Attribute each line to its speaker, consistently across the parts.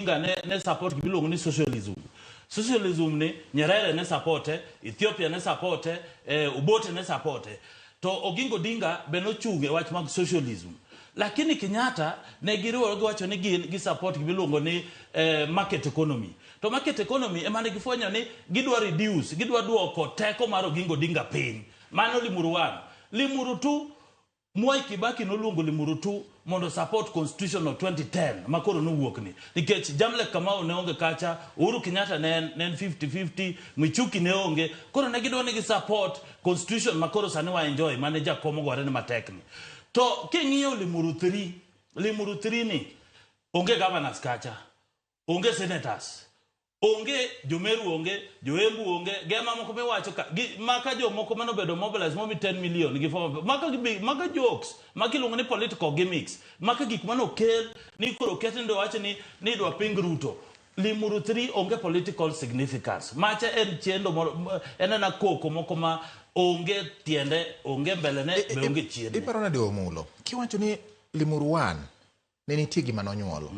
Speaker 1: Odinga ne support gimiluongo ni socialism. Socialism ni Nyerere ne supporte, Ethiopia ne supporte, Obote ne supporte. To Oginga Odinga be nochung' e wach mag socialism. Lakini Kenyatta ne giriwore giwacho ni gin gi support gimiluongo ni market economy. To market economy ema ne gifwenyo ni gidwa reduce, gidwa duoko teko mar Oginga Odinga piny. Mano Limuru 1. Limuru 2, Mwai Kibaki noluongo Limuru 2 mondo support constitution of 2010 ma koro nowuok ni. Nikech Jamlek Kamau ne onge kacha, Uhuru Kenyatta ne en 50-50, Michuki ne onge. Koro ne gidwa ni gi support constitution ma koro sani wa enjoy mane Jakom ogore ni matek ni. To king'iyo Limuru 3, Limuru 3 ni onge governors kacha, onge senators, onge Jomeru, onge Joembu, onge gema moko miwacho ka gi, maka jomoko manobedo mobilize momi 10 million gi former, maka jokes maka iluongo ni political gimmicks, maka gik manokel ni koro ket ni wach ni idwa ping Ruto. Limuru 3 onge political significance. Macha en chendo moro, en ena koko moko ma onge tiende, onge mbelene be onge chiene.
Speaker 2: Iparo nade, Omulo, kiwacho ni Limuru 1 ne nitie gima nonyuolo,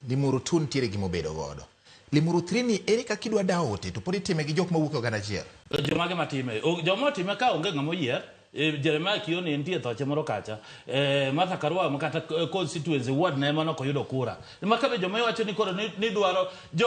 Speaker 2: Limuru 2 nitiere gima obedo godo, Limuru 3 ni ere kaka idwa daote to pod itime gi jok mawuok e oganda achiel?
Speaker 1: Jomage matime? Joma otime ka onge ng'ama oyier. Jeremiah Kioni nitie thoche moro kacha. Martha Karua ma kata constituency ward ne ema nok oyudo kura. Maka be joma iwacho ni koro ni dwaro jo